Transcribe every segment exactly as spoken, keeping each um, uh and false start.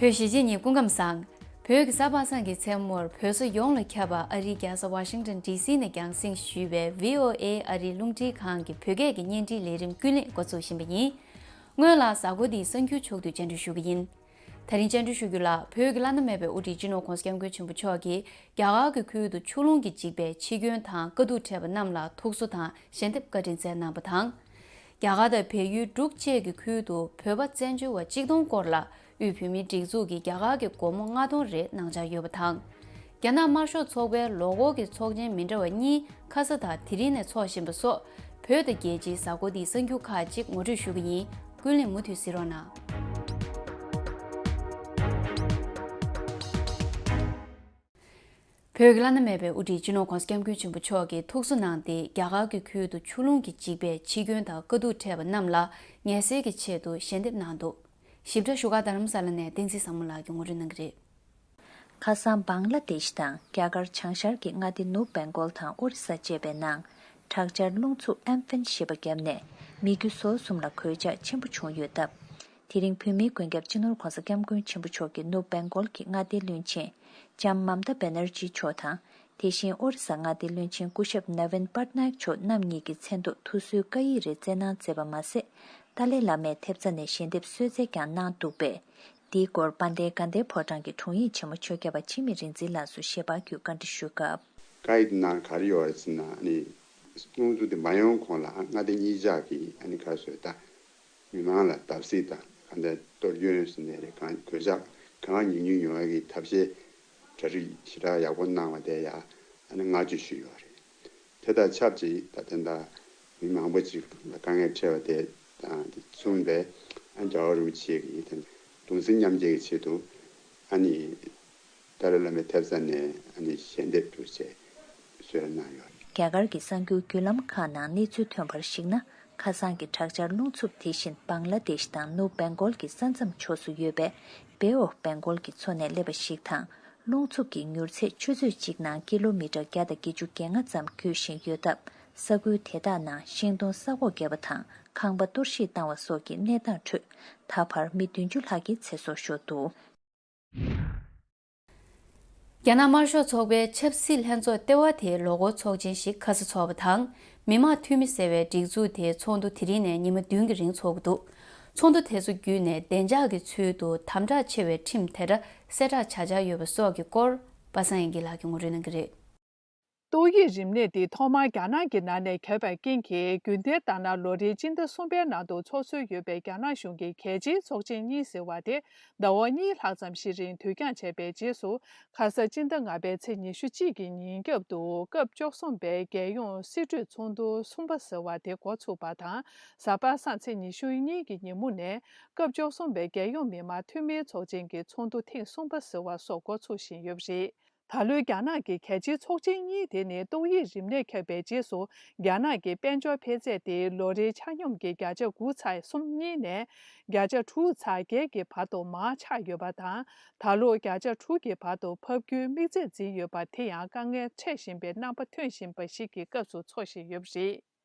བོད་གཞིས་བྱེས་གཉིས་སྐུ་ཁམས་བཟང་། བོད་ཀྱི་གཟའ་པ་སངས་ཀྱི་མཚན་མོར་བོད་ས་ཡོངས་ལ་ཁྱབ་པ་ཨ་རིའི་རྒྱལ་ས་ཝ་ཤིང་ཏོན་ཌི་སི་ནས་རྒྱང་སྲིང་ཞུས་པའི་བྷི་ཨོ་ཨེ་ཨ་རིའི་རླུང་འཕྲིན་ཁང་གི་བོད་སྐད་ཀྱི་བརྙན་འཕྲིན་ལས་རིམ་ཀུན་གླེང་འགོ་འཛུགས་བཞིན་པ་ཡིན། སྔོན་ལ་གཟའ་འཁོར་འདིའི་གསར་འགྱུར་ཕྱོགས་བསྡུས་སྙན་སྒྲོན་ཞུ་གི་ཡིན། ད་རིང་སྙན་སྒྲོན་ཞུ་རྒྱུ་ལ། བོད་ཀྱི་བླ་ན་མེད་པའི་དབུ་ཁྲིད་སྤྱི་ནོར་༸གོང་ས་༸སྐྱབས་མགོན་ཆེན་པོ་མཆོག་གིས་རྒྱ་གར་གྱི་ཁུལ་དུ་ཆུ་རླུང་གིས་འཇིག་པའི་འཆི་སྐྱོན་དང་དཀའ་སྡུག་འཕྲད་པ་རྣམས་ལ་ཐུགས་གསོ་དང་ཞལ་འདེབས་བཀའ་དྲིན་སྩལ་གནང་བ་དང་། རྒྱ་གར་དང་བལ་ཡུལ་འབྲུག་བཅས་ཀྱི་ཁུལ་དུ་བོད་པ་བཙན་བྱོལ་བ་གཅིག་སྟོང་སྐོར་ལ་དབུས་བོད་མིའི་སྒྲིག་འཛུགས་ཀྱིས་རྒྱ་གར་གྱི་སྒོར་མོ་ལྔ་སྟོང་རེ་གནང་འཆར་ཡོད་པ་དང་། རྒྱ་ནག་དམར་ཤོག་ཚོགས་པའི་ལོ་འཁོར་གྱི་ཚོགས་ཆེན་མི་འདྲ་བ་གཉིས་ཁ་ས་དང་དེ་རིང་ནས་འཚོགས་བཞིན་པ་སོགས། བོད་དང་རྒྱལ་སྤྱིའི་གཟའ་འཁོར་འདིའི་གསར་འགྱུར་ཁག་ཅིག་ངོ་སྤྲོད་ཞུ་གི་ཡིན། ཀུན་གླེང་མུ་མཐུད་གཟིགས་རོགས་གནང་། བོད་ཀྱི་བླ་ན་མེད་པའི་དབུ་ཁྲིད་སྤྱི་ནོར་༸གོང་ས་༸སྐྱབས་མགོན་ཆེན་པོ་མཆོག་གིས་ཐུགས་གསོ་གནང་སྟེ། རྒྱ་གར་གྱི་ཁུལ་དུ་ཆུ་རླུང་གིས་འཇིག་པའི་འཆི་སྐྱོན་དང་དཀའ་སྡུག་འཕྲད་པ་རྣམས་ལ་ངལ་སེལ་གྱི་ཆེད་དུ་ཞལ་འདེབས་གནང་འདུག། ཞིབ་ཕྲ་ཞུ་ག་རྡ་རམ་ས་ལ་ནས་བསྟན་འཛིན་བཟང་མོ་ལགས་ཀྱིས་ངོ་སྤྲོད་གནང་གི་རེད། ཁ་སང་བང་ལ་དེཤ་དང་རྒྱ་གར་བྱང་ཤར་གྱི་མངའ་སྡེ་ནུབ་བེང་གོལ་དང་ཨོ་རི་ས་བཅས་པའི་ནང་དྲག་ཆར་རླུང་འཚུབ་ཨེམ་ཕན་ཞེས་པ་བརྒྱབ་ནས་མི་རྒྱུ་ཟོག་གསུམ་ལ་གོད་ཆག་ཆེན་པོ་བྱུང་ཡོད་སྟབས། དེ་རིང་བོད་མིའི་མགོན་སྐྱབས་སྤྱི་ནོར་༸གོང་ས་༸སྐྱབས་མགོན་ཆེན་པོ་མཆོག་གིས་ནུབ་བེང་གོལ་གྱི་མངའ་སྡེའི་བློན་ཆེན་ལྕམ་མམ་ཏཱ་བེ་ནར་ཇི་མཆོག་དང་། དེ་བཞིན་ཨོ་རི་ས་མངའ་སྡེའི་བློན་ཆེན་སྐུ་ཞབས་ནཱ་ཝིན་པཊ་ནཱ་ཡིག་མཆོག་རྣམ་གཉིས་ཀྱི་མཚན་ཐོག་ཐུགས་གསོའི་བཀའ་ཡིག་རེ་བསྩལ་གནང་མཛད་པ་མ་ཟད། ཏཱ་ལའི་བླ་མའི་ཐེབས་རྩ་ནས་ཞལ་འདེབས་གསོལ་སྩལ་ཀྱང་གནང་འདུག་པས། འདིའི་སྐོར་དཔལ་ལྡན་དགའ་ལྡན་ཕོ་བྲང་གི་དྲུང་ཡིག་ཆེན་མོ་ཆོས་སྐྱབས་པ་འཆི་མེད་རིག་འཛིན་ལགས་སུ་ཞལ་པར་བརྒྱུད་བཀའ་འདྲི་ཞུས་སྐབས། བཀའ་ཡིག་ནང་ག་རེ་ཡོད་རེད་ཟེར་ན། ཨ་ནི་རླུང་འཚུབ་དེ་མ་ཡོང་གོང་ལ་མངའ་སྡེ་གཉིས་ཆར་གྱི་ཨ་ནི་ག་རེ་ཟེར་ད། མི་མང་ལ་བརྡབ་གསིག་དང་གང་ལྟར་གཏོར་སྐྱོན་ཟེར་ནས་རེད། གང་གོད་ཆག་གང་ཉུང་ཉུང་ཡོང་ཡ་གི་ཐབས་ཤེས་གྲ་སྒྲིག་ཞེ་དྲག་ཡག་པོ་གནང་བ་དེ་ཡ་ཨ་ནི་བསྔགས་བརྗོད་ཞུས་ཡོད་རེད། དེ་དང་ཆབས་ཅིག་ད་ལྟ་ད་མི་མང་པོ་ཅིག་ལ་དཀའ་ངལ་འཕྲད་པ་དེ་དང་དེ་མཚུངས་པའི་ཨ་རྒྱལ་བ་རིན་པོ་ཆེ་གི་དེ་གདུང་སེམས་མཉམ་སྐྱེད་ཀྱི་ཆེད་དུ་ཨ་ནི། ཏཱ་ལའི་བླ་མའི་ཐེབས་རྩ་ནས་ཨ་ནི་ཞལ་འདེབས་འདྲ་བྱས་གསོལ་རས་གནང་ཡོད་རེད། རྒྱ་གར་གྱི་གསར་འགྱུར་བརྒྱུད་ལམ་ཁག་ནང་གནས་ཚུལ་ཐོན་པར་གཞིགས་ན། ཁ་སང་གི་དྲག་ཆར་རླུང་འཚུབ་དེ་བཞིན་བང་ལ་དེཤ་དང་ནུབ་བེང་གོལ་གྱི་ས་མཚམས་ཕྱོགས་སུ་ཡོད་པའི་བེ་ཨོཕ་བེང་གོལ་གྱི་མཚོ་ནས་སླེབས་པ་ཞིག་དང་། རླུང་འཚུབ་ཀྱི་མྱུར་ཚད་ཆུ་ཚོད་གཅིག་ནང་ཀི་ལོ་མི་ཊར་བརྒྱ་དང་བརྒྱད་ཅུ་གྱ་ལྔ་ཙམ་རྒྱུད་བཞིན་ཡོད་སྟབས། ས་ཁུལ་དེ་དག་ནང་ཤིང་སྡོང་ས་འོག་བརྒྱབ་པ་དང་ཁང་པ་གཏོར་བཤིག་བཏང་བ་སོགས་ཀྱི་གནས་སྟངས་ཁྲོད། ད་བར་མི་བདུན་ཅུ་ལྷག་གི་ཚེ་སྲོག་ཤོར་འདུག། རྒྱ་ནག་དམར་ཤོག་ཚོགས་པའི་ཆབ་སྲིད་ལྷན་ཚོགས་ལྟེ་བ་དེའི་ལོ་འཁོར་ཚོགས་ཆེན་ཞིག་ཁ་སང་འཚོགས་པ་དང་། མི་དམངས་འཐུས་མི་ཟེར་བའི་སྒྲིག་འཛུགས་དེའི་ཚོགས་འདུ་དེ་རིང་ནས་ཉི་མ་བདུན་གྱི་རིང་འཚོགས་ཀྱི་འདུག། ཚོགས་འདུ་དེ་ཚོ་བརྒྱུད་ནས་བདེ་འཇགས་ཀྱི་ཚུལ་དུ་དམ་དྲག་ཆེ་བའི་ཁྲིམས་དེ་འདྲ་གསལ་བསྒྲགས་བྱ་འཆར་ཡོད་པ་སོགས་ཀྱི་སྐོར། པ་སངས་དབྱངས་སྐྱིད་ལགས་ཀྱིས་ངོ་སྤྲོད་གནང་གི་རེད། ཏོག་དབྱིབས་རིམས་ནད་འདི་ཐོག་མར་རྒྱ་ནག་གི་ནང་ནས་ཁྱབ་པའི་རྐྱེན་གྱིས། རྒྱུན་ལྡན་ལྟར་ན་ལོ་རེའི་སྤྱི་ཟླ་གསུམ་པའི་ནང་དུ་འཚོགས་སྲོལ་ཡོད་པའི་རྒྱ་ནག་གཞུང་གི་གལ་ཆེའི་ཚོགས་ཆེན་གཉིས་ཟེར་བ་དེ་ཟླ་བ་གཉིས་ལྷག་ཙམ་ཞིག་རིང་དུས་འགྱངས་བྱས་པའི་རྗེས་སུ། ཁ་ས་སྤྱི་ཟླ་ལྔ་པའི་ཚེས་ཉི་ཤུ་གཅིག་གི་ཉིན་རྒྱབ་ཏུ་སྐབས་བཅུ་གསུམ་པའི་རྒྱལ་ཡོངས་སྲིད་གྲོས་ཚོགས་འདུ་གསུམ་པ་ཟེར་བ་དེ་འགོ་ཚུགས་པ་དང་། གཟའ་པ་སངས་ཚེས་ཉི་ཤུ་གཉིས་ཀྱི་ཉིན་མོ་ནས་སྐབས་བཅུ་གསུམ་པའི་རྒྱལ་ཡོངས་མི་དམངས་འཐུས་མིའི་ཚོགས་ཆེན་གྱི་ཚོགས་འདུ་ཐེངས་གསུམ་པ་ཟེར་བ་སོགས་འགོ་ཚུགས་བཞིན་ཡོད་པ་རེད། ད་ལོའི་རྒྱ་ནག་གི་གལ་ཆེའི་ཚོགས་ཆེན་གཉིས་དེ་ནི་ཏོག་དབྱིབས་རིམས་ནད་ཁྱབ་པའི་རྗེས་སུ། རྒྱ་ནག་གི་དཔལ་འབྱོར་འཕེལ་ཚད་དེ་ལོ་རེའི་ཆ་སྙོམས་ཀྱི་བརྒྱ་ཆ་དགུ་ཚེག་གསུམ་གཉིས་ནས་བརྒྱ་ཆ་དྲུག་ཚེག་བརྒྱད་ཀྱི་བར་དུ་མར་ཆག་ཡོད་པ་དང་། ད་ལོ་བརྒྱ་ཆ་དྲུག་གི་བར་དུ་ཕབ་རྒྱུའི་དམིགས་ཚད་འཛིན་ཡོད་པ་དེ་ཡང་དཀའ་ངལ་འཕྲད་བཞིན་པའི་རྣམ་པ་ཐོན་བཞིན་པ་ཞིག་གི་སྐབས་སུ་འཚོགས་བཞིན་ཡོད་པ་རེད།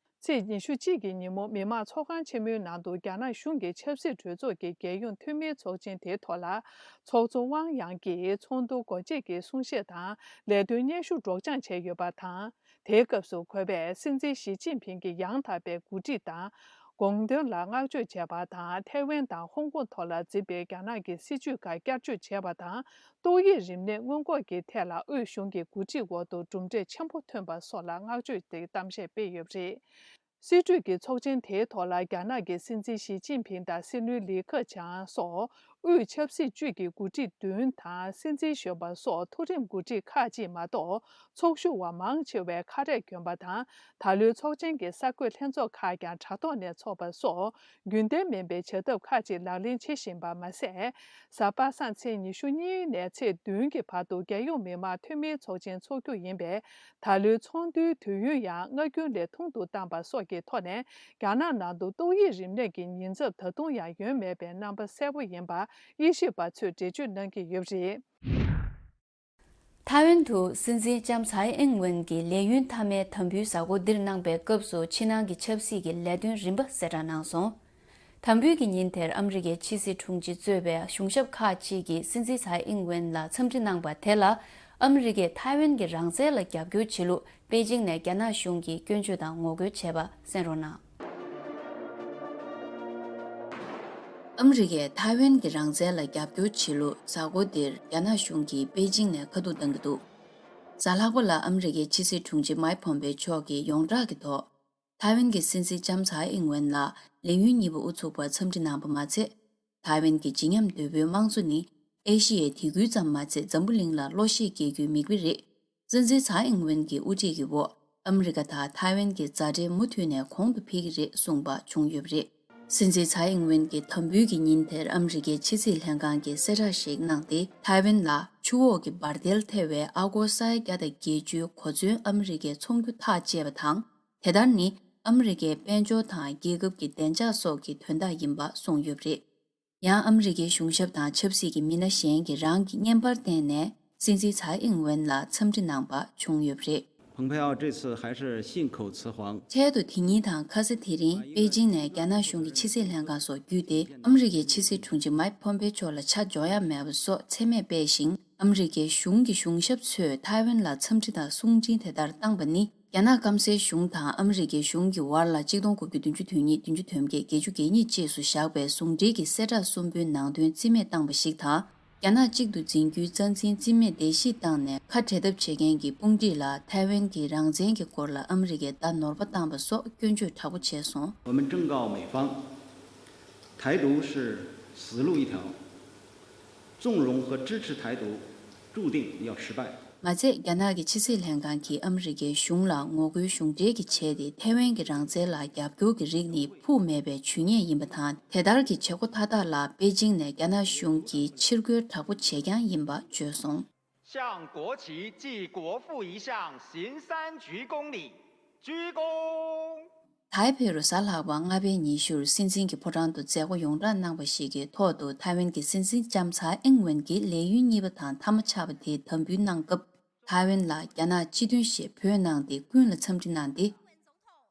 ཚེས་ཉི་ཤུ་གཅིག་གི་ཉིན་མོ་མི་དམངས་ཚོགས་ཁང་ཆེན་མོའི་ནང་དུ་རྒྱ་ནག་གཞུང་གི་ཆབ་སྲིད་གྲོས་ཚོགས་ཀྱི་རྒྱལ་ཡོངས་འཐུས་མིའི་ཚོགས་ཆེན་དེའི་ཐོག་ལ། ཚོགས་གཙོ་ཝང་དབྱང་གིས་ཚོགས་འདུ་སྒོ་འབྱེད་ཀྱི་གསུང་བཤད་དང་ལས་དོན་སྙན་ཞུ་སྒྲོག་སྦྱང་བྱས་ཡོད་པ་དང་། དེའི་སྐབས་སུ་གུས་པས་སྲིད་འཛིན་ཞི་ཅིན་ཕིང་གི་ཡང་དག་པའི་འགོ་ཁྲིད་དང་། དགོངས་དོན་ལ་བསྔགས་བརྗོད་བྱས་པ་དང་། ཐའེ་ཝན་དང་ཧོང་ཀོང་ཐོག་ལ་འཛིན་པའི་རྒྱ་ནག་གི་སྲིད་བྱུས་ཁག་བསྐྱར་བཅོས་བྱས་པ་དང་། ཏོག་དབྱིབས་རིམས་ནད་སྔོན་འགོག་གི་ཐད་ལ་དབུས་གཞུང་གི་འགོ་ཁྲིད་འོག་ཏུ་གྲུབ་འབྲས་ཆེན་པོ་ཐོན་པ་སོགས་ལ་བསྔགས་བརྗོད་དེ་གཏམ་བཤད་སྤེལ་ཡོད་པ་རེད། སྲིད་གྲོས་ཀྱི་ཚོགས་ཆེན་དེའི་ཐོག་ལ་རྒྱ་ནག་གི་སྲིད་འཛིན་ཞི་ཅིན་ཕིང་དང་སྲིད་བློན་ལི་ཁེ་ཆང་སོགས་དབུས་ཆབ་སྲིད་ཅུས་ཀྱི་འགོ་ཁྲིད་བདུན་དང་སྲིད་འཛིན་གཞོན་པ་སོགས་མཐོ་རིམ་འགོ་ཁྲིད་ཁག་ཅིག་མ་གཏོགས་ཚོགས་ཞུགས་པ་མང་ཆེ་བས་ཁ་རས་གྱོན་པ་དང་། ད་ལོའི་ཚོགས་ཆེན་གྱི་གསར་འགོད་ལྷན་ཚོགས་ཁག་ཀྱང་དྲ་ཐོག་ནས་འཚོགས་པ་སོགས་རྒྱུན་ལྡན་མིན་པའི་བྱ་ཐབས་ཁག་ཅིག་ལག་ལེན་བྱེད་བཞིན་པ་མ་ཟད། གཟའ་པ་སངས་ཚེས་ཉི་ཤུ་གཉིས་ནས་ཚེས་བདུན་གྱི་བར་དུ་རྒྱལ་ཡོངས་མི་དམངས་འཐུས་མིའི་ཚོགས་ཆེན་འཚོགས་རྒྱུ་ཡིན་པས། ད་ལོའི་ཚོགས་འདུའི་དུས་ཡུན་ཡང་སྔ་རྒྱུན་ལས་ཐུང་དུ་བཏང་པ་སོགས་ཀྱི་ཐོག་ནས། རྒྱ་ནག་ནང་དུ་ཏོག་དབྱིབས་རིམས་ནད་ཀྱི་ཉེན་ཚབས་ད་དུང་ཡང་ཡོད་མེད་པའི་རྣམ་པ་གསལ་པོ་ཡིན་པ་དབྱེ་ཞིབ་པ་ཚོས་འགྲེལ་བརྗོད་གནང་གི་ཡོད་པ་རེད། ཐའེ་ཝན་དུ་སྲིད་འཛིན་ལྕམ་ཚའེ་ཨིང་ཝེན་གྱིས་ལས་ཡུན་མཐའ་མའི་དམ་འབུལ་གཟའ་འཁོར་འདིར་གནང་པའི་སྐབས་སུ་ཕྱི་ནང་གི་ཆབ་སྲིད་ཀྱི་ལས་དོན་རིམ་པ་གསལ་བསྒྲགས་གནང་སོང་། དམ་འབུལ་གྱི་ཉིན་དེར་ཨ་མི་རི་ཀའི་ཕྱི་སྲིད་དྲུང་ཆེ་གཙོས་པའི་གཞུང་ཞབས་ཁག་ཅིག་གིས་སྲིད་འཛིན་ཚའེ་ཨིང་ཝེན་ལ་འཚམས་འདྲི་གནང་པ་དེ་ལ། ཨ་མི་རི་ཀས་ཐའེ་ཝན་གྱི་རང་བཙན་ལ་རྒྱབ་སྐྱོར་བྱེད་ལུགས་པེ་ཅིང་ནས་རྒྱ་ནག་གཞུང་གིས་སྐྱོན་བརྗོད་དང་ངོ་རྒོལ་བྱས་པ་གསན་རོགས་གནང་། ཨ་མི་རི་ཀས་ཐའེ་ཝན་གྱི་རང་བཙན་ལ་རྒྱབ་སྐྱོར་བྱེད་ལུགས་གཟའ་འཁོར་འདིར་རྒྱ་ནག་གཞུང་གིས་པེ་ཅིང་ནས་ཁ་ཐུག་བཏང་གི་འདུག་གཟའ་ལྷག་པ་ལ་ཨ་མི་རི་ཀའི་ཕྱི་སྲིད་དྲུང་ཆེ་མཱིག་ཕོམ་པེ་མཆོག་གིས་ཡོངས་གྲགས་ཀྱི་ཐོག་ཐའེ་ཝན་གྱི་སྲིད་འཛིན་ལྕམ་ཚའེ་ཨིང་ཝེན་ལ་ལས་ཡུན་གཉིས་པ་དབུ་ཚུགས་པར་འཚམས་འདྲི་གནང་པ་མ་ཚད། ཐའེ་ཝན་གྱི་བརྗིད་ཉམས་དོད་པོའི་དམངས་གཙོ་ནི་ཨེ་ཤི་ཡའི་སྡེ་ཁུལ་ཙམ་མ་ཚད་འཛམ་བུ་གླིང་ལ་བློ་ཤེད་སྐྱེད་རྒྱུའི་མིག་དཔེ་རེད། སྲིད་འཛིན་ཚའེ་ཨིང་ཝེན་གྱི་དབུ་ཁྲིད་ཀྱི་འོག་ཨ་མི་རི་ཀ་དང་ཐའེ་ཝན་གྱི་མཛའ་འབྲེལ་མུ་མཐུད་ནས་གོང་དུ་འཕེལ་གྱི་རེད་གསུངས་པ་བྱུང་ཡོད་པ་རེད། སྲིད་འཛིན་ཚའེ་ཨིང་ཝེན་གྱིས་དམ་འབུལ་གྱི་ཉིན་དེར་ཨ་མི་རི་ཀའི་ཕྱི་སྲིད་ལྷན་ཁང་གིས་གསལ་བསྒྲགས་ཤིག་གནང་སྟེ། ཐའེ་ཝན་ལ་ཆུ་འོག་གི་འབར་མདེལ་ཐེ་བའི་ཨ་སྒོར་ས་ཡ་བརྒྱ་དང་བརྒྱད་ཅུའི་གོ་མཚོན་ཨ་མི་རི་ཀས་ཚོང་རྒྱུ་ཐག་བཅད་པ་དང་། དེ་ལྟར་ནི་ཨ་མི་རི་ཀའི་དཔལ་འབྱོར་དང་རྒྱལ་ཁབ་ཀྱི་བདེ་འཇགས་སོགས་ཀྱི་དོན་དག་ཡིན་པ་གསུངས་ཡོད་པ་རེད། ཡང་ཨ་མི་རི་ཀའི་གཞུང་ཞབས་དང་ཆབ་སྲིད་ཀྱི་མི་སྣ་གཞན་གྱིས་རང་གི་བརྙན་པར་བསྟན་ནས་སྲིད་འཛིན་ཚའེ་ཨིང་ཝེན་ལ་འཚམས་འདྲི་གནང་པ་བྱུང་ཡོད་པ་རེད། 蓬佩奥这次还是信口雌黄。 འཕྲལ་དུ་དེ་ཉིན་དང་ཁ་ས་དེ་རིང་པེ་ཅིང་ནས་རྒྱ་ནག་གཞུང་གི་ཕྱི་སྲིད་ལྷན་ཁང་སོགས་བརྒྱུད་དེ་ཨ་མི་རི་ཀའི་ཕྱི་སྲིད་དྲུང་ཆེ་མཱིག་ཕོམ་པེ་མཆོག་ལ་ཆ་འཇོག་ཡ་མེད་པ་སོགས་མཚན་སྨད་སྤེལ་ཞིང་། ཨ་མི་རི་ཀའི་གཞུང་གི་གཞུང་ཞབས་ཚོས་ཐའེ་ཝན་ལ་འཚམས་འདྲི་དང་གསུང་འཕྲིན་དེ་ལྟར་བཏང་པ་ནི། རྒྱ་ནག་སྐམ་སའི་གཞུང་དང་ཨ་མི་རི་ཀའི་གཞུང་གི་བར་ལ་གཅིག་སྟོང་དགུ་བརྒྱ་བདུན་ཅུ་དོན་གཉིས་བདུན་ཅུ་དོན་བརྒྱད་བརྒྱད་ཅུ་གྱ་གཉིས་བཅས་སུ་བཞག་པའི་ཟུང་འབྲེལ་གྱི་གསལ་བསྒྲགས་གསུམ་པོའི་ནང་དོན་རྩིས་མེད་བཏང་པ་ཞིག་དང་། རྒྱ་ནག་གཅིག་ཏུ་འཛིན་རྒྱུའི་རྩ་འཛིན་རྩིས་མེད་བརྡལ་བཤིག་བཏང་ནས་ཁ་བྲལ་ཐབས་བྱེད་མཁན་གྱི་དཔུང་སྒྲིག་ལ་ཐའེ་ཝན་གྱི་རང་བཙན་གྱི་སྐོར་ལ་ཨ་མི་རི་ཀས་བརྡ་ནོར་བ་བཏང་པ་སོགས་སྐྱོན་བརྗོད་དྲག་པོ་བྱས་སོང་། 我们正告美方，台独是死路一条，纵容和支持台独，注定要失败。 མ་ཚད། རྒྱ་ནག་གི་ཕྱི་སྲིད་ལྷན་ཁང་གིས་ཨ་མི་རི་ཀའི་གཞུང་ལ་ངོ་རྒོལ་གཞུང་འབྲེལ་གྱིས་བྱས་ཏེ། ཐའེ་ཝན་གྱི་རང་བཙན་ལ་རྒྱབ་སྐྱོར་གྱི་རིགས་ནི་ཕུགས་མེད་པའི་ཇུས་ངན་ཡིན་པ་དང་། དེ་ལྟར་གྱི་བྱེད་སྒོ་མཐའ་དག་ལ་པེ་ཅིང་ནས་རྒྱ་ནག་གཞུང་གིས་ཕྱིར་རྒོལ་དྲག་པོ་བྱེད་རྐྱང་ཡིན་པ་བརྗོད་སོང་། 向国旗暨国父遗像行三鞠躬礼，鞠躬。 ཐའེ་པེ་རུ་གཟའ་ལྷག་པ་སྔ་དྲོའི་ཉི་ཤུར་སྲིད་འཛིན་གྱི་ཕོ་བྲང་དུ་མཛད་སྒོ་ཡོངས་བསྒྲགས་གནང་བ་ཞིག་གི་ཐོག་ཏུ། ཐའེ་ཝན་གྱི་སྲིད་འཛིན་ལྕམ་ཚའེ་ཨིང་ཝེན་གྱིས་ལས་ཡུན་གཉིས་པ་དང་མཐའ་མ་ཆགས་པ་དེའི་དམ་འབུལ་གནང་སྐབས། ཐའེ་ཝན་ལ་རྒྱ་ནག་སྤྱི་མཐུན་ཞེས་འབོད་གནང་སྟེ། ཀུན་ལ་འཚམས་འདྲི་གནང་སྟེ།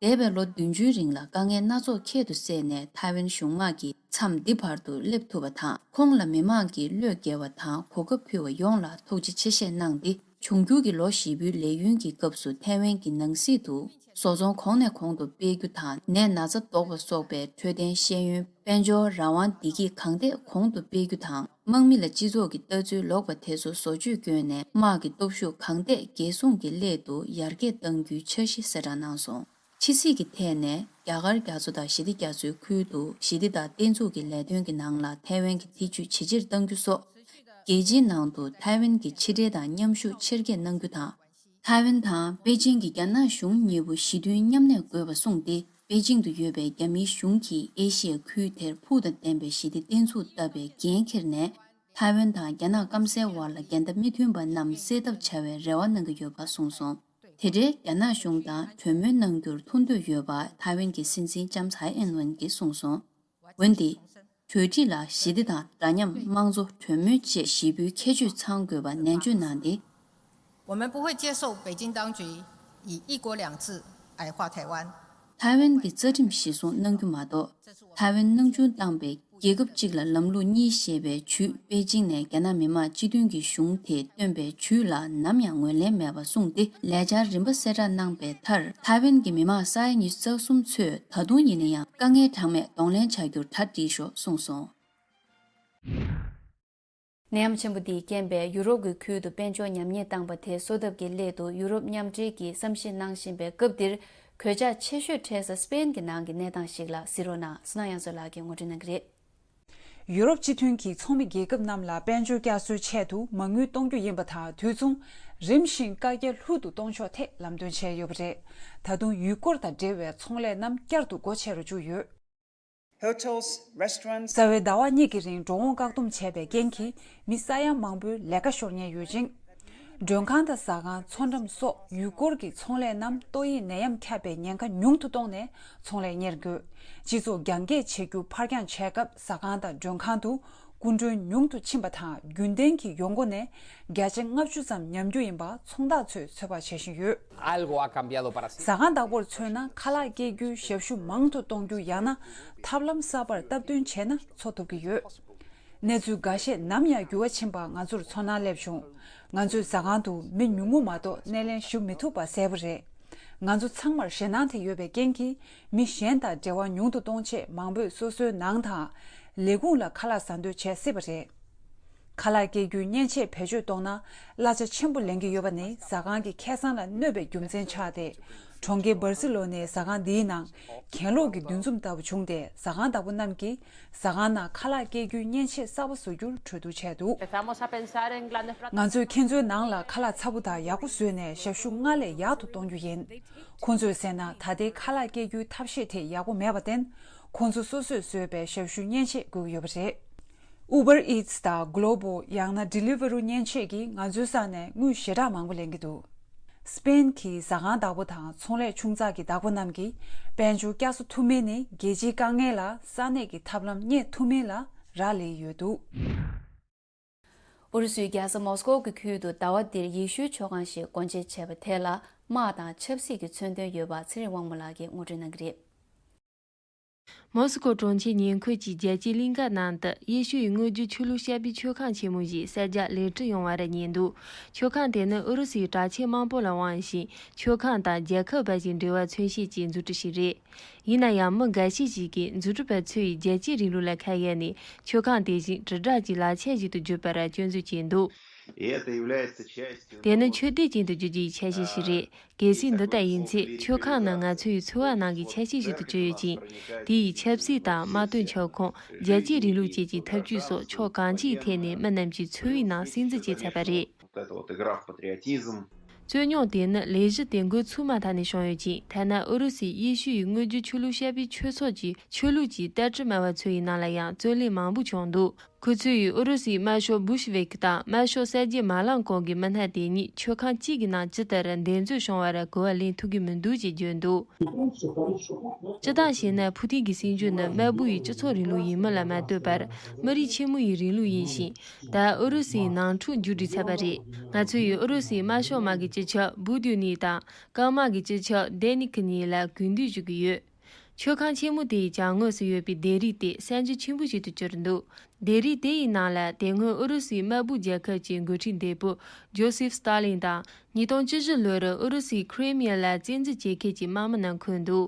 འདས་པའི་ལོ་བདུན་ཅུའི་རིང་ལ་དཀའ་ངལ་སྣ་ཚོགས་ཁྱད་དུ་བསད་ནས། ཐའེ་ཝན་གཞུང་དམག་གིས་མཚམས་འདི་བར་དུ་སླེབས་ཐུབ་པ་དང་། ཁོང་ལ་མི་མང་གིས་བློས་འགེལ་བ་དང་གོ་སྐབས་ཕུལ་བ་ཡོངས་ལ་ཐུགས་རྗེ་ཆེ་ཞེས་གནང་སྟེ། འབྱུང་འགྱུར་གྱི་ལོ་བཞི་པོའི་ལས་ཡུན་གྱི་སྐབས་སུ་ཐའེ་ཝན་གྱི་ནང་སྲིད་དུ་བཟོ་ཚོང་གོང་ནས་གོང་དུ་སྤེལ་རྒྱུ་དང་། ནད་ན་ཚ་བཟློག་པ་སོགས་པའི་འཕྲོད་བསྟེན་ཤེས་ཡོན། དཔལ་འབྱོར་རང་དབང་བདེ་སྐྱིད་གང་ཐད་གོང་དུ་སྤེལ་རྒྱུ་དང་། དམག་མི་ལ་སྤྱི་ཚོགས་ཀྱི་ལྟ་ཚུལ་ལོག་པ་དེ་ཚོ་བཟོ་བཅོས་བསྐྱོན་ནས། དམག་གི་སྟོབས་ཤུགས་གང་ཐད་རྒྱལ་སྲུང་གི་སླད་དུ་ཡར་རྒྱས་གཏང་རྒྱུའི་འཆར་གཞི་གསལ་བསྒྲགས་གནང་སོང་། ཕྱི་སྲིད་ཀྱི་ཐད་ནས། རྒྱ་གར་རྒྱ་མཚོ་དང་ཞི་བདེ་རྒྱ་མཚོའི་ཁུལ་དུ་ཞི་བདེ་དང་བརྟན་ཚུགས་ཀྱི་ལས་དོན་གྱི་ནང་ལ་ཐའེ་ཝན་གྱི་ཐེ་ཇུས་ཇེ་ཆེར་གཏང་རྒྱུ་སོགས། རྒྱལ་སྤྱིའི་ནང་དུ་ཐའེ་ཝན་གྱི་ཕྱི་འབྲེལ་དང་མཉམ་ཞུགས་ཆེར་སྐྱེད་གནང་རྒྱུ་དང་། ཐའེ་ཝན་དང་པེ་ཅིང་གིས་རྒྱ་ནག་གཞུང་གཉིས་པོ་ཞི་མཐུན་མཉམ་གནས་དགོས་པ་གསུངས་ཏེ། པེ་ཅིང་དུ་ཡོད་པའི་རྒྱ་མིའི་གཞུང་གིས་ཨེ་ཤི་ཡའི་ཁུལ་དེར་ཕུགས་དང་ལྡན་པའི་ཞི་བདེ་བརྟན་ཚུགས་བཏབ་པའི་འགན་འཁྱེར་ནས། ཐའེ་ཝན་དང་རྒྱ་ནག་སྐམ་སའི་བར་ལ་འགལ་ཟླ་མི་མཐུན་པ་རྣམས་སེལ་ཐབས་བྱ་བའི་རེ་བ་གནང་གི་ཡོད་པ་གསུངས་སོང་། དེ་འབྲེལ་རྒྱ་ནག་གཞུང་དང་གྲོས་མོལ་གནང་རྒྱུར་ཐུགས་འདོད་ཡོད་པ་ཐའེ་ཝན་གྱི་སྲིད་འཛིན་ལྕམ་ཚའེ་ཨིན་ཝེན་གྱིས་གསུངས་སོང་། འོན་ཏེ། གྲོས་འགྲིག་ལ་ཞི་བདེ་དང་འདྲ་མཉམ། དམངས་གཙོ། གྲོས་མོལ་བཅས་བཞི་པོའི་ཁྱད་ཆོས་ཚང་དགོས་པ་ནན་བརྗོད་གནང་སྟེ། 我们不会接受北京当局以一国两制矮化台湾。 ཐའེ་ཝན་གྱི་རྩ་ཁྲིམས་གཞིར་བཟུང་གནང་རྒྱུ་མ་གཏོགས། ཐའེ་ཝན་སྣང་ཆུང་བཏང་པའི་རྒྱལ་ཁབ་གཅིག་ལ་ལམ་ལུགས་གཉིས་ཞེས་པའི་ཇུས་པེ་ཅིང་ནས་རྒྱ་ནག་མི་དམངས་སྤྱི་མཐུན་གྱི་གཞུང་དེས་བཏོན་པའི་ཇུས་ལ་ནམ་ཡང་ངོས་ལེན་མེད་པ་གསུངས་ཏེ། ལས་འཆར་རིམ་པ་གསལ་བསྒྲགས་གནང་པའི་མཐར། ཐའེ་ཝན་གྱི་མི་དམངས་ས་ཡ་ཉི་ཤུ་རྩ་གསུམ་ཚོས་ད་དུང་ཡིན་ན་ཡང་དཀའ་ངལ་གྲངས་མེད་གདོང་ལེན་བྱ་རྒྱུར་གྲ་སྒྲིག་ཤོག་གསུངས་སོང་། ནད་ཡམས་ཆེན་པོ་འདིས་རྐྱེན་པས་ཡུ་རོབ་ཀྱི་ཁུལ་དུ་དཔལ་འབྱོར་ཉམས་ཉེས་བཏང་པ་དེ་གསོ་ཐབས་ཀྱི་སླད་དུ་ཡུ་རོབ་མཉམ་འབྲེལ་གྱིས་བསམ་གཞིག་གནང་བཞིན་པའི་སྐབས་འདིར། གོད་ཆག་ཆེ་ཤོས་འཕྲད་ས་སི་པེན་གྱི་ནང་གི་གནས་སྟངས་ཤིག་ལ་གཟིགས་རོགས་གནང་། བསོད་ནམས་དབྱངས་མཚོ་ལགས་ཀྱིས་ངོ་སྤྲོད་གནང་གི་རེད། ཡུ་རོབ་སྤྱི་མཐུན་གྱིས་ཚོགས་མི་རྒྱལ་ཁབ་རྣམས་ལ་དཔལ་འབྱོར་བསྐྱར་གསོའི་ཆེད་དུ་མ་དངུལ་གཏོང་རྒྱུ་ཡིན་པ་དང་། དུས་མཚུངས་རིམ་བཞིན་བཀའ་རྒྱ་ལྷུག་ཏུ་གཏོང་ཕྱོགས་ཐད་ལམ་སྟོན་བྱས་ཡོད་པ་རེད། ད་དུང་ཡུལ་སྐོར་དང་འབྲེལ་བའི་ཚོང་ལས་རྣམས་བསྐྱར་དུ་སྒོ་ཕྱེ་རུ་བཅུག་ཡོད། Hotels, restaurants. རྩ་བའི་ཟླ་བ་གཉིས་ཀྱི་རིང་འགྲོ་འོང་བཀག་སྡོམ་བྱས་པའི་རྐྱེན་གྱིས་མི་ས་ཡ་མང་པོའི་ལས་ཀ་ཤོར་ཉེན་ཡོད་ཅིང་། མགྲོན་ཁང་དང་ཟ་ཁང་། མཚོ་འགྲམ་སོགས་ཡུལ་སྐོར་གྱི་ཚོང་ལས་རྣམས་ཏོག་དབྱིབས་ནད་ཡམས་ཁྱབ་པའི་ཉེན་ཁ་ཉུང་དུ་གཏོང་ནས་ཚོང་ལས་གཉེར་དགོས། སྤྱི་ཚོགས་རྒྱང་བཀྱེད་བྱེད་རྒྱུ་ཕར་འགྱངས་བྱས་སྐབས། ཟ་ཁང་དང་མགྲོན་ཁང་དུ་ སྐུ་མགྲོན་ཉུང་དུ་ཕྱིན་པ་དང་རྒྱུན་ལྡན་གྱི་ཡོང་སྒོ་ནས་བརྒྱ་ཆ་ལྔ་བཅུ་ཙམ་ཉམས་རྒྱུ་ཡིན་པ་ཚོང་བདག་ཚོས་ཚོད་དཔག་བྱེད་བཞིན་ཡོད། Algo ha cambiado para siempre. ཟ་ཁང་བདག་པོར་མཚོན་ན་ཁ་ལག་སྐྱེལ་རྒྱུའི་ཞབས་ཞུ་མང་དུ་གཏོང་རྒྱུ་ཡང་ན་ཐབས་ལམ་གསར་པར་སྟབས་བསྟུན་བྱས་ན་འཚོ་ཐུབ་ཀྱི་ཡོད། གནས་ཚུལ་འགའ་ཤས་ནམ་ཡང་འགྱུར་བ་ཕྱིན་པ་ང་ཚོར་ཚོར་སྣང་སླེབས་བྱུང་། ང་ཚོའི་ཟ་ཁང་དུ་མི་ཉུང་ངུ་མ་གཏོགས་སྣེ་ལེན་ཞུ་མི་ཐུབ་པ་གསལ་པོ་རེད། ང་ཚོ་ཚང་མར་ཞེད་སྣང་དེ་ཡོད་པའི་རྐྱེན་གྱིས་མི་གཞན་དང་འབྲེལ་བ་ཉུང་དུ་གཏོང་ཆེད་མང་པོས་སོ་སོའི་ནང་དང་ལས་ཁུངས་ལ་ཁ་ལག་ཟ་འདོད་བྱེད་སྲིད་པ་རེད། ཁ་ལག་སྐྱེལ་རྒྱུའི་མཉེན་ཆས་བེད་སྤྱོད་གཏོང་ན་གླ་ཆ་ཆེན་པོ་ལེན་གྱི་ཡོད་པ་ནི་ཟ་ཁང་གི་ཁེ་བཟང་ལ་གནོད་པའི་རྒྱུ་མཚན་ཆགས་ཏེ། གྲོང་ཁྱེར་སྦར་སི་ལོ་ནའི་ཟ་ཁང་འདིའི་ནང་གྱེན་ལོག་གི་འདུ་འཛོམས་ལྟ་བུ་བྱུང་སྟེ་ཟ་ཁང་བདག་པོ་རྣམས་ཀྱིས་ཟ་ཁང་ནང་ཁ་ལག་སྐྱེལ་རྒྱུའི་མཉེན་ཆས་གསར་པ་བཟོ་རྒྱུར་གྲོས་བསྡུར་བྱས་འདུག Empezamos a pensar en grandes plataformas. ང་ཚོས་ཁྱེད་ཚོའི་ནང་ལ་ཁ་ལག་ཚ་པོ་དང་ཡག་པོ་བཟོས་ནས་ཞབས་ཞུ་སྔར་ལས་ཡག་ཏུ་གཏོང་རྒྱུ་ཡིན། ཁོང་ཚོས་ཟེར་ན་ད་ལྟའི་ཁ་ལག་སྐྱེལ་རྒྱུའི་ཐབས་ཤེས་དེ་ཡག་པོ་མེད་པར་བརྟེན། ཁོང་ཚོ་སོ་སོས་བཟོས་པའི་ཞབས་ཞུ་མཉེན་ཆས་དགོས་ཀྱི་ཡོད་པ་རེད། Uber Eats དང་Globo ཡང་ན་Deliveroo མཉེན་ཆས་ཀྱིས་ང་ཚོའི་ས་ནས་དངུལ་ཞེ་དྲག་མང་པོ་ལེན་གྱི་འདུག Spain གྱི་ཟ་ཁང་བདག་པོ་དང་ཚོང་ལས་ཆུང་ཙག་གི་བདག་པོ་རྣམས་ཀྱིས་དཔལ་འབྱོར་བསྐྱར་གསོ་ཐུབ་མིན་ནི་རྒྱལ་སྤྱིའི་དཀའ་ངལ་ལ་ས་གནས་ཀྱི་ཐབས་ལམ་རྙེད་ཐུབ་མིན་ལ་རག་ལས་ཡོད་འདུག་ཨུ་རུ་སུའི་རྒྱལ་ས་མོ་སི་ཀོ་གི་ཁུལ་དུ་ཟླ་བ་འདིར་ཡེ་ཤུའི་མཆོད་ཁང་ཞིག་སྒོ་འབྱེད་བྱས་པ་དེ་ལ་དམག་དང་ཆབ་སྲིད་ཀྱི་མཚོན་དོན་ཡོད་པ་ཚེ་རིང་དབང་མོ་ལགས་ཀྱིས་ངོ་སྤྲོད་གནང་གི་རེད། མོ་སི་ཀོ་གྲོང་ཁྱེར་ཉེ་འཁོར་གྱི་རྒྱལ་སྤྱིའི་གླིང་ག་ནང་དུ་ཡེ་ཤུ་ཡི་དངོས་བརྒྱུད་ཆོས་ལུགས་བཤད་པའི་མཆོད་ཁང་ཆེན་མོ་ཞིག་གསར་རྒྱག་ལེགས་གྲུབ་ཡོང་བར་ཉེ་འདུག་མཆོད་ཁང་དེ་ནི་ཨུ་རུ་སུའི་དྲག་ཆས་དམག་དཔུང་ལ་དབང་ཞིང་མཆོད་ཁང་དང་རྒྱལ་ཁབ་བར་གྱི་འབྲེལ་བ་མཚོན་བྱེད་ཀྱི་མཛུབ་ཁྲིད་ཞིག་རེད། ཡིན་ན་ཡང་མི་འགའ་ཤས་ཤིག་གིས་མཛུབ་ཁྲིད་པ་ཚོས་རྒྱལ་གཅེས་རིང་ལུགས་ལ་ཁ་གཡར་ནས་མཆོད་ཁང་དེ་བཞིན་དྲིལ་བསྒྲགས་ཀྱི་ལག་ཆ་ཞིག་ཏུ་བརྗོད་པར་སྐྱོན་འཛུགས་བྱས་འདུག་དེ་ནི་ཆོས་དད་ཅན་དུ་འགྱུར་རྒྱུའི་ཆ་ཤས་ཤིག་རེད། གལ་སྲིད་འདི་ལྟར་ཡིན་ཚེ་མཆོད་ཁང་ནི་ང་ཚོའི་འཚོ་བ་ནང་གི་ཆ་ཤས་ཤིག་ཏུ་གྱུར་ཡོད་ཅིང་། དེ་ཡིས་ཆབ་སྲིད་དང་དམག་དོན་ཁྱབ་ཁོངས། རྒྱལ་གཅེས་རིང་ལུགས་བཅས་ཀྱི་ཐབས་ཇུས་སོགས་ཕྱོགས་གང་ཅིའི་ཐད་ནས་མི་རྣམས་ཀྱི་འཚོ་བའི་ནང་སིམ་འཛུལ་བྱས་ཚར་བ་རེད། རྩོད་རྙོག་དེ་ནི་ལས་གཞི་དེ་འགོ་ཚུགས་མ་ཐག་ནས་བྱུང་ཡོད་ཅིང་། ཐ་ན་ཨུ་རུ་སུའི་ཡེ་ཤུ་ཡི་དངོས་བརྒྱུད་ཆོས་ལུགས་བཤད་པའི་ཆོས་ཚོགས་ཀྱི་ཆོས་ལུགས་ཀྱི་ལྟ་གྲུབ་སྨྲ་བ་ཚོ་ཡི་ནང་ལ་ཡང་རྩོད་གླེང་མང་པོ་བྱུང་འདུག་ཁོ་ཚོས་ཨུ་རུ་སུའི་དམར་ཤོག་བུ་ཤི་ཝིག་དང་དམར་ཤོག་གསར་བརྗེ་མ་ལག་སྐོར་གྱི་མི་སྣ་དེ་གཉིས་མཆོད་ཁང་གཅིག་གི་ནང་ཇི་ལྟར་འདེད་འཛུལ་བྱུང་བར་གོ་བ་ལེན་ཐུབ་ཀྱི་མི་འདུག་ཅེས་བརྗོད་འདུག་སྤྱིར་བཏང་བྱས་ན་ཕུ་ཐིན་གྱི་སྲིད་འགྱུར་ནི་དམར་པོ་ཡི་སྤྱི་ཚོགས་རིང་ལུགས་ཡིན་མིན་ལ་མ་ལྟོས་པར། མི་རིགས་ཆེན་མོ་ཡི་རིང་ལུགས་ཡིན་ཞིང་། ད་ཨུ་རུ་སུའི་ནང་འཁྲུག་མཇུག་སྒྲིལ་ཚར་བ་རེད། ང་ཚོ་ཡིས་ཨུ་རུ་སུའི་དམར་ཤོག་དམག་གི་སྤྱི་ཁྱབ་བུ་ཏུ་ནི་དང་། སྐམ་དམག་གི་སྤྱི་ཁྱབ་དེ་ནི་ཁི་གཉིས་ལ་གུས་འདུད་ཞུ་གི་ཡོད། མཆོད་ཁང་ཆེན་མོ་དེའི་གྱང་ངོས་སུ་ཡོད་པའི་ལྡེབས་རིས་དེ་གསར་འགྱུར་ཆེན་པོ་ཞིག་ཏུ་གྱུར་འདུག་ལྡེབས་རིས་དེ་ཡི་ནང་ལ་དེ་སྔོན་ཨུ་རུ་སུའི་དམར་པོའི་རྒྱལ་ཁབ་ཀྱི་འགོ་ཁྲིད་འདས་པོ་ཇོ་སེབ་སྟ་ལིན་དང་། ཉིས་སྟོང་བཅུ་བཞི་ལོར་ཨུ་རུ་སུའི་ཁི་རི་མི་ཡ་ལ་བཙན་འཛུལ་བྱེད་མཁན་གྱི་དམག་མི་རྣམས་འཁོད་འདུག་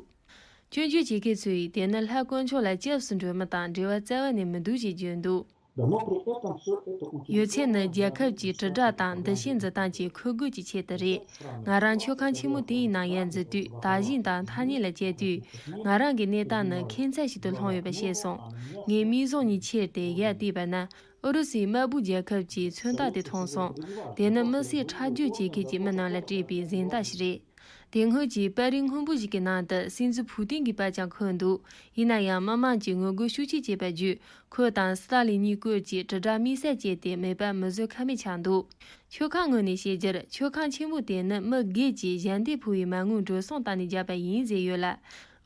སྐྱོན་བརྗོད་བྱེད་མཁན་ཚོས་དེ་ནི་ལྷ་དཀོན་མཆོག་ལ་སྐྱབས་སུ་འགྲོ་མི་དང་འབྲེལ་བ་རྩ་བ་ནས་མི་འདུག་ཅེས་བརྗོད་འདུག་ཡོད་ཚད་ནི་རྒྱལ་ཁབ་ཀྱི་དྲིལ་བསྒྲགས་དང་འདུ་ཤེས་འཛིན་སྟངས་ཀྱི་འཁོས་དགོད་ཀྱི་ཆེད་དུ་རེད། ང་རང་མཆོད་ཁང་ཆེན་མོ་དེའི་ནང་ཡར་འཛུལ་དུས། དག་ཞིང་དང་ཐ་སྙད་ལ་དཔྱད་དུས། ང་རང་གི་གནས་སྟངས་ནི་ཁྱད་མཚར་ཞིག་ཏུ་ལྷུང་ཡོད་པ་ཤེས་སོང་། ངས་མིག་ཟུང་གཉིས་ཁྱེར་ཏེ་ཡར་བལྟས་པ་ན། ཨུ་རུ་སུའི་དམར་པོའི་རྒྱལ་ཁབ་ཀྱི་མཚོན་རྟགས་དེ་མཐོང་སོང་། དེ་ནི་མི་སེར་ཁྲག་སྦྱོར་བྱེད་མཁན་གྱི་མི་རྣམས་ལ་སྤྲད་པའི་གཟེངས་རྟགས་ཤིག་རེད། དེ་སྔོན་གྱི་པར་རིས་སྔོན་པོ་ཞིག་གི་ནང་དུ་སྲིད་འཛིན་ཕུ་ཏིན་གྱི་པར་ཀྱང་འཁོད་འདུག་ཡིན་ན་ཡང་མི་མང་གྱིས་ངོ་རྒོལ་ཤུགས་ཆེ་བྱས་པ་བརྒྱུད། ཁོ་དང་སི་ཏཱ་ལིན་གཉིས་སྐོར་གྱི་དྲིལ་བསྒྲགས་དམིགས་བསལ་སྤྱད་དེ་མེད་པ་མི་བཟོ་ཁ་མེད་ཆགས་འདུག་ཆོས་ཁང་ངོས་ནས་བཤད་རྒྱུར། མཆོད་ཁང་ཆེན་མོ་དེ་ནི་མི་སྒེར་གྱིས་ཞལ་འདེབས་ཕུལ་བའི་མ་དངུལ་འགྲོ་སོང་བཏང་ནས་བརྒྱབ་པ་ཡིན་ཟེར་ཡོད་ལ།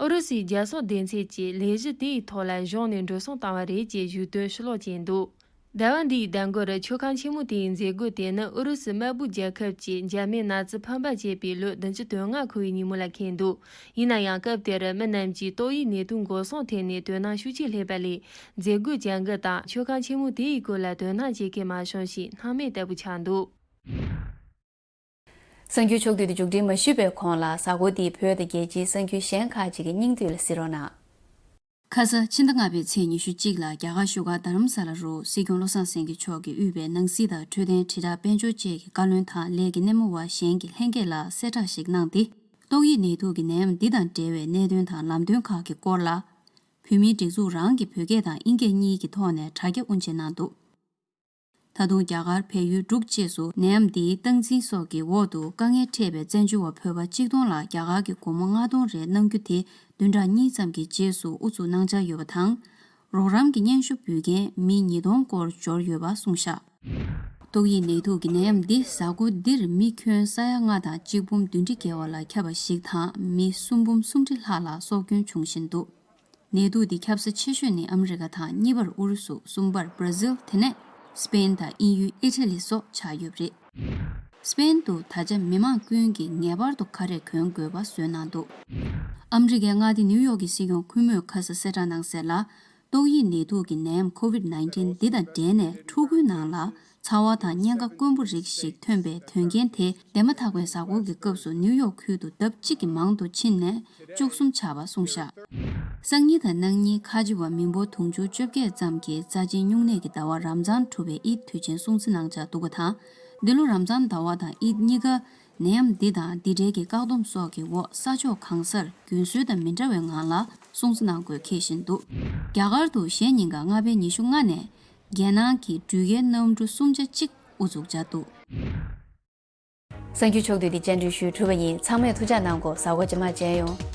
ཨུ་རུ་སུའི་རྒྱལ་སྲུང་སྡེ་ཚན་གྱིས་ལས་གཞི་དེའི་ཐོག་ལ་གཞུང་ནས་འགྲོ་སོང་བཏང་བ་རེད་ཅེས་ཞུ་དོན་ཕྱིར་སློག་བྱས་འདུག་ཟླ་བ་འདིའི་ཟླ་འགོར་མཆོད་ཁང་ཆེན་མོ་དེའི་མཛད་སྒོ་དེ་ནི་ཨུ་རུ་སུ་དམར་པོའི་རྒྱལ་ཁབ་ཀྱི་འཇར་མན་ནཱ་ཛི་ཕམ་པ་བྱས་པའི་ལོ་བདུན་ཅུ་དོན་ལྔ་འཁོར་བའི་ཉིན་མོ་ལ་འཁེལ་འདུག་ཡིན་ན་ཡང་སྐབས་དེར་མི་རྣམས་ཀྱིས་ཏོག་དབྱིབས་ནད་དུག་འགོག་སྲུང་ཐད་ནས་དོ་སྣང་ཤུགས་ཆེ་སླེབས་པ་ལས། མཛད་སྒོའི་བྱ་འགུལ་དང་མཆོད་ཁང་ཆེན་མོ་དེའི་སྐོར་ལ་དོ་སྣང་བྱེད་མཁན་མ་བྱུང་ཞིང་སྣང་མེད་ལྟ་བུ་ཆགས་འདུག་གསར་འགྱུར་ཕྱོགས་བསྡུས་དེ་མཇུག་སྒྲིལ་མ་ཞུས་པའི་གོང་ལ། གཟའ་འཁོར་འདིའི་བོད་དང་རྒྱལ་སྤྱིའི་གསར་འགྱུར་གཞན་ཁག་ཅིག་གི་སྙིང་བསྡུས་ལ་གཟིགས་རོགས་གནང་། ཁ་ས་ཕྱི་ཟླ་ལྔ་པའི་ཚེས་ཉི་ཤུ་གཅིག་ལ་རྒྱ་གར་བཞུགས་སྒར་རྡ་རམ་ས་ལ་རུ་སྲིད་སྐྱོང་བློ་བཟང་སེང་གེ་མཆོག་གིས་དབུས་པའི་ནང་སྲིད་དང་འཕྲོད་བསྟེན་དྲིལ་བསྒྲགས་དཔལ་འབྱོར་བཅས་ཀྱི་བཀའ་བློན་དང་ལས་ཀྱི་སྣེ་མོ་བ་གཞན་གྱི་ལྷན་རྒྱས་ལ་གསལ་བསྒྲགས་ཤིག་གནང་སྟེ། ཏོག་དབྱིབས་ནད་དུག་གི་ནད་ཡམས་འདི་དང་འབྲེལ་བའི་གནད་དོན་དང་ལམ་སྟོན་ཁག་གི་སྐོར་ལ། བོད་མིའི་སྒྲིག་འཛུགས་རང་གི་བོད་སྐད་དང་དབྱིན་སྐད་གཉིས་ཀྱི་ཐོག་ནས་དྲ་རྒྱ་དབུ་འབྱེད་གནང་འདུག་ད་དུང་རྒྱ་གར་བལ་ཡུལ་འབྲུག་བཅས་སུ་ནད་ཡམས་འདིའི་སྟངས་འཛིན་སོགས་ཀྱི་འོག་ཏུ་དཀའ་ངལ་འཕྲད་པའི་བཙན་བྱོལ་བ་བོད་པ་གཅིག་སྟོང་ལ་རྒྱ་གར་གྱི་སྒོར་མོ་ལྔ་སྟོང་རེ་གནང་རྒྱུ་དེ་བདུན་ཕྲག་གཉིས་ཙམ་གྱི་རྗེས་སུ་དབུ་ཚུགས་གནང་འཆར་ཡོད་པ་དང་། རོགས་རམ་གྱི་སྙན་ཞུ་འབུལ་མཁན་མི་ཉིས་སྟོང་སྐོར་འབྱོར་ཡོད་པ་གསུངས་བཞག་ཏོག་དབྱིབས་ནད་དུག་གི་ནད་ཡམས་འདི་གཟའ་འཁོར་འདིར་མི་ཁྱོན་ས་ཡ་ལྔ་དང་གཅིག་འབུམ་བདུན་ཁྲི་བརྒལ་བ་ལ་ཁྱབ་པ་ཞིག་དང་མི་སུམ་འབུམ་སུམ་ཁྲི་ལྷག་ལ་སྲོག་སྐྱོན་བྱུང་བཞིན་འདུག་ནད་དུག་འདི་ཁྱབ་ས་ཆེ་ཤོས་ནི་ཨ་མི་རི་ཀ་དང་། གཉིས་པར་ཨུ་རུ་སུ། གསུམ་པར་བྷ་ར་ཟིལ། དེ་ནས་སྤེན་དང་དབྱིན་ཡུལ། ཨི་ཊ་ལི་སོགས་ཆགས་ཡོད་པ་རེད། སྤེན་དུ་ད་ཆ་མི་མང་ཀུན་གྱིས་ངེས་པར་དུ་ཁ་རས་གོན་དགོས་པ་བཟོས་གནང་འདུག་ཨ་མི་རི་ཀའི་མངའ་སྡེ་ནིའུ་ཡོག་གི་སྲིད་སྐྱོང་ཁུལ་མོས་ཁ་ས་གསལ་བསྒྲགས་གནང་གསལ་ལ། ཏོག་དབྱིབས་ནད་དུག་གི་ནད་ཡམས་ཁོ་ཝིད་ནའིན་ཊིན་འདི་དང་འབྲེལ་ནས་ཕྲུ་གུའི་ནང་ལ་ཚ་བ་དང་གཉན་ཁ་དཀོན་པོ་རིགས་ཤིག་ཐོན་པའི་དོན་རྐྱེན་དེ། འདས་མ་ཐག་པའི་གཟའ་འཁོར་གྱི་སྐབས་སུ་ནིའུ་ཡོག་ཁུལ་དུ་ལྡབ་གཅིག་གིས་མང་དུ་ཕྱིན་ནས་བཅུ་གསུམ་ཆགས་པ་གསུངས་བཞག་སང་ཉིན་དང་གནངས་ཉིན་ཁ་ཆེ་བ་མི་འབོར་དུང་ཕྱུར་བཅོ་བརྒྱད་ཙམ་གྱིས་རྩ་ཆེན་སྨྱུང་གནས་ཀྱི་ཟླ་བ་རམ་ཛཱན་གྲུབ་པའི་ཨིད་དུས་ཆེན་སྲུང་བརྩི་གནང་འཆར་འདུག་པ་དང་། འདི་ལོ་རམ་ཛཱན་ཟླ་བ་དང་ཨིད་གཉིས་ཀ་ནད་ཡམས་འདི་དང་འདི་འབྲེལ་གྱི་བཀག་སྡོམ་སོགས་ཀྱི་འོག་ས་ཕྱོགས་གང་སར་རྒྱུན་སྲོལ་དང་མི་འདྲ་བའི་ངང་ལ་སྲུང་བརྩི་གནང་དགོས་འཁེལ་བཞིན་འདུག་རྒྱ་གར་དུ་གཞེས་ཉིན་ག་ལྔ་པའི་ཉི་ཤུ་ལྔ་ནས་རྒྱལ་ནང་གི་འགྲུལ་སྐྱེལ་གནམ་གྲུ་གསུམ་ཆ་གཅིག་དབུ་འཛུགས་བྱས་འདུག་གསར་འགྱུར་ཕྱོགས་བསྡུས་འདི་བཅར་འདྲི་ཞུས་གྲུབ་པ་ཡིན། ཚང་མས་ཐུགས་ཅག་གནང་དགོས། གཟའ་འཁོར་རྗེས་མ་མཇལ་ཡོང་།